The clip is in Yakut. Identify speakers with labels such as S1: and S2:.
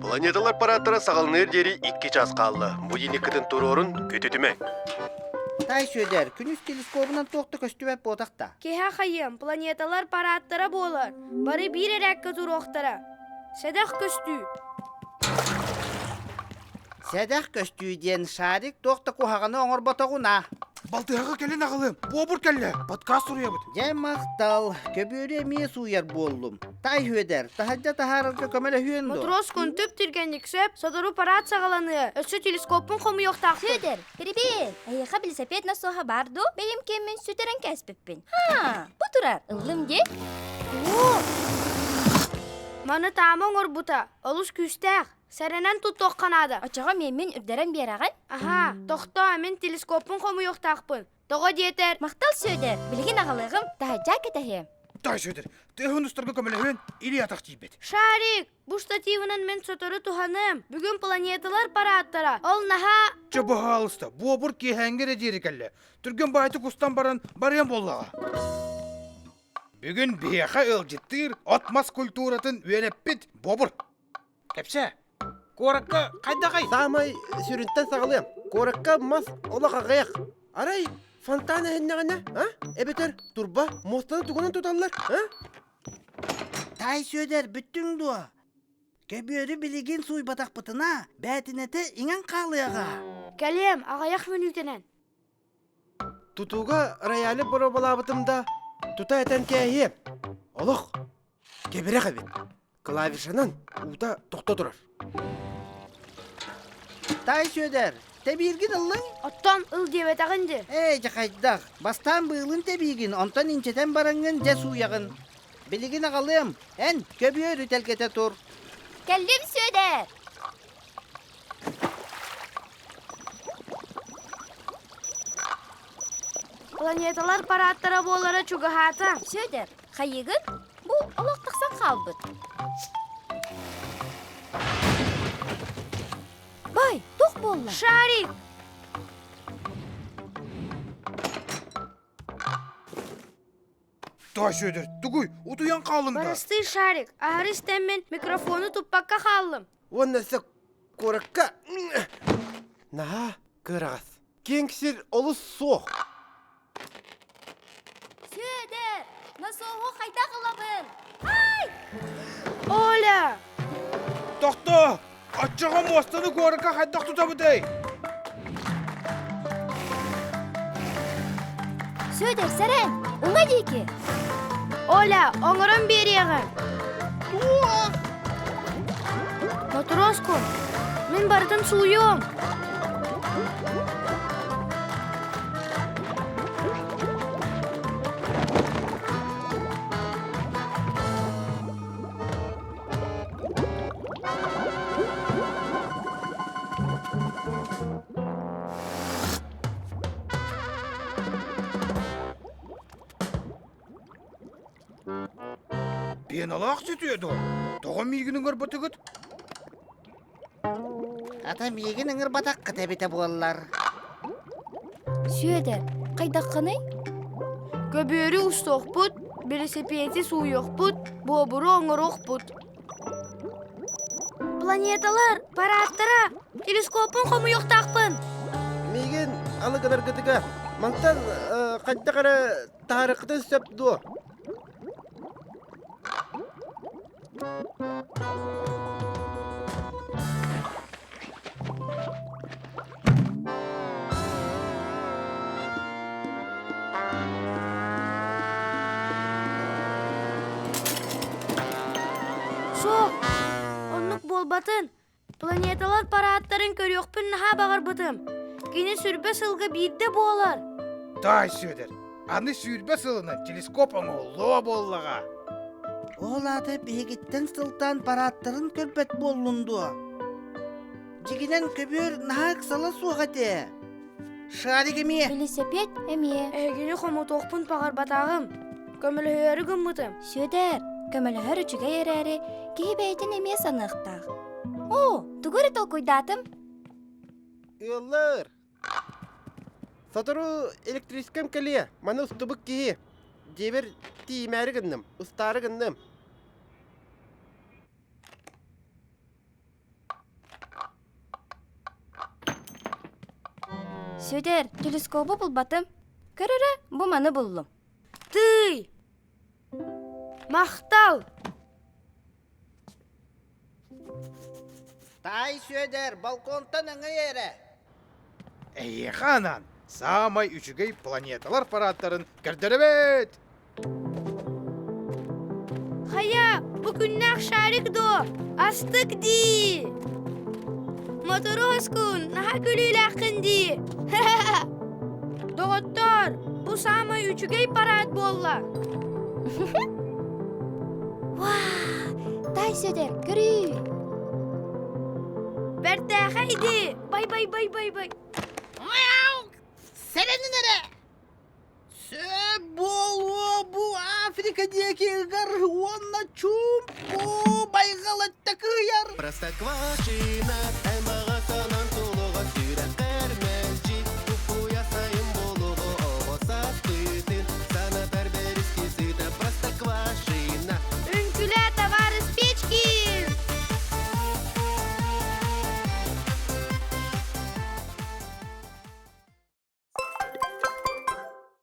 S1: Планеталар парааттара саҕаланыар диэри икки чаас хаалла. Будильниккытын туруорун, көтүтүмэҥ.
S2: Таай Сүөдэр, күнүс телескобунан туох да көстүбэт буотах да.
S3: Киһи хайыам, планеталар парааттара буолар. Бары биир эрээккэ туруохтара. Сэдэх көстүү.
S2: Сэдэх көстүү диэн шарик туох да куһаҕаны оҥорботоҕуна.
S4: Балтыһаҕа кэлин аҕалыам, буобур кэллэ, подкаст суруйабыт.
S2: Дьэ махтал, көбүөрү эмиэ сууйар буоллум. Таай Үөдэр, таһырдьа таһаарарга көмөлөһүөн дуо?
S3: Матрос күнтүк түргэнник сөп, сотору парад саҕаланыа, өссө телескоппун хомуйуохтаахпын.
S5: Сүөдэр, привет! Эһиэхэ билисэпиэт насоһа баар дуу? Бэйэм киэммин сүтэрэн кээспиппин. Ха, бу турар, ыллым дии.
S3: Оо! Маны таама оҥорбута, олус күүстээх. Сэрэнэн туттуохха наада.
S5: Оччоҕо миэммин үрдэрэн биэрэҕин?
S3: Аһаа, тохтоо, мин телескоппун хомуйуохтаахпын. Тоҕо диэтэр?
S5: Махтал, Сүөдэр, билигин аҕалыаҕым, таһырдьа кэтэһиэм.
S4: Тай Сүөдэр, тыаһын устарга көмөлөһүөн илии атах тиийбэт.
S3: Шарик, бу штативынан мин сотору туһаныам. Бүгүн планеталар парааттара. Ол наһаа...
S4: Чэ, баһаалыста, буобур киэһээҥҥи эрэ диэри кэллэ. Түргэн баайтык устан баран барыам буоллаҕа. Бүгүн биһиэхэ ыалдьыттыыр от-мас культуратын үөрэппит буобур. Кэпсээ.
S1: Куоракка хайдахай? Саамай сүрүнтэн саҕалыам. Куоракка мас олох аҕыйах. Арай фонтан эһиннэҕинэ, а? Эбэтэр турба муостаны тугунан туталлар, а?
S2: Таай Сүөдэр, бүттүҥ дуо? Көбүөрү билигин сууйбатахпытына, бээтинэтэ иҥэн хаалыаҕа.
S3: Кэлиэм, аҕыйах мүнүүтэнэн.
S1: Тутууга роялы боруобалаабытым да, тута этэн кээһиэм. Олох кэбирэх эбит. Клавишанан уута тохто турар.
S2: Таай Сүөдэр, тэбииргин ыллыҥ?
S3: Оттон ыл диэбэтэҕин дии.
S2: Ээ, дьэ хайдах? Бастаан быылын тэбиигин, онтон инчэтэн бараҥҥын дьэ сууйаҕын. Билигин аҕалыам. Эн көбүөрү тэлгэтэ тур.
S5: Кэллим, Сүөдэр!
S3: Планеталар парааттара буолара чугаһаата.
S5: Сүөдэр, хайыгын? Бу олох тахсан хаалбыт. Бай, туох буолла?
S3: Шарик!
S4: Той Сүөдэр, тугуй, утуйан хааллыҥ да?
S3: Барыстыы Шарик, аһары истэммин микрофону туппакка хааллым.
S1: Уонна өссө куоракка наһаа кыараҕас. Киэҥ сир олус суох.
S5: Сүөдэр, насоһу хайдах ылабын? Ай!
S3: Оля!
S4: Тохтоо! Оччоҕо муостаны куоракка хайдах тутабытый?
S5: Сүөдэр, сэрэн! Уҥа диэки!
S3: Оля, оҥорон биэриэҕим.
S1: Туох?
S3: Матроску, мин барытын сууйуом.
S4: Пеналаах сүтүө дуо? Тоҕо миигин ыҥырбатыгыт?
S2: Ата миигин ыҥырбатаххыт эбитэ буоллар.
S5: Сүөдэр, хайдаххыный?
S3: Көбүөрү устуохпут, бэлисипиэти сууйуохпут, буобуру оҥоруохпут. Планеталар, парааттара, телескоппун хомуйуохтаахпын.
S1: Миигин алы гынаргытыгар мантан хайдах эрэ таһаарыаххытын сөп дуо?
S3: Суох, оннук буолбатын. Планеталар парааттарын көрүөхпүн наһаа баҕарбытым. Кини сүрбэ сылга биирдэ буолар.
S4: Таай Сүөдэр, аны сүүрбэ сылынан телескоп оҥоһуллуо буоллаҕа.
S2: Ол аата биһигиттэн сылтаан парааттарын көрбөт буоллун дуо? Дьигинэн көбүөр наһаа ыксала суох этэ. Шарик эмиэ.
S5: Велосипед эмиэ.
S3: Эһигини хомутуохпун баҕарбатаҕым. Көмөлөһөөрү гыммытым.
S5: Сүөдэр, көмөлөһөр үчүгэй эрээри, киһи бэйэтин эмиэ саныахтаах. Оо, тугу эрэ толкуйдаатым.
S1: Ыаллар, сотору электричкам кэлиэ, маны устубут киһи. Дьиэбэр тиийимээри гынным, устаары гынным.
S5: Сүөдэр, телескобу булбатым. Көр эрэ, бу маны буллум.
S3: Тыый! Махтал!
S2: Таай Сүөдэр, балконтан өҥөй эрэ.
S4: Эйиэхэ анаан саамай үчүгэй планеталар парааттарын көрдөрөбүт!
S3: Хайа, бу күннээх шарик дуо? Астык дии! Моторуоскун, наһаа күлүүлээххин дии! Доҕоттоор, бу саамай үчүгэй парад буолла!
S5: Ваа, тай Сүөдэр, көрүүй!
S3: Бэртээхэй дии! Бай-бай-бай-бай-бай!
S2: Сэрэнин эрэ! Сөп буолуо бу Африка диэки ыгар уонна чуумпу байҕал өттө кыйар.
S6: Простоквашино.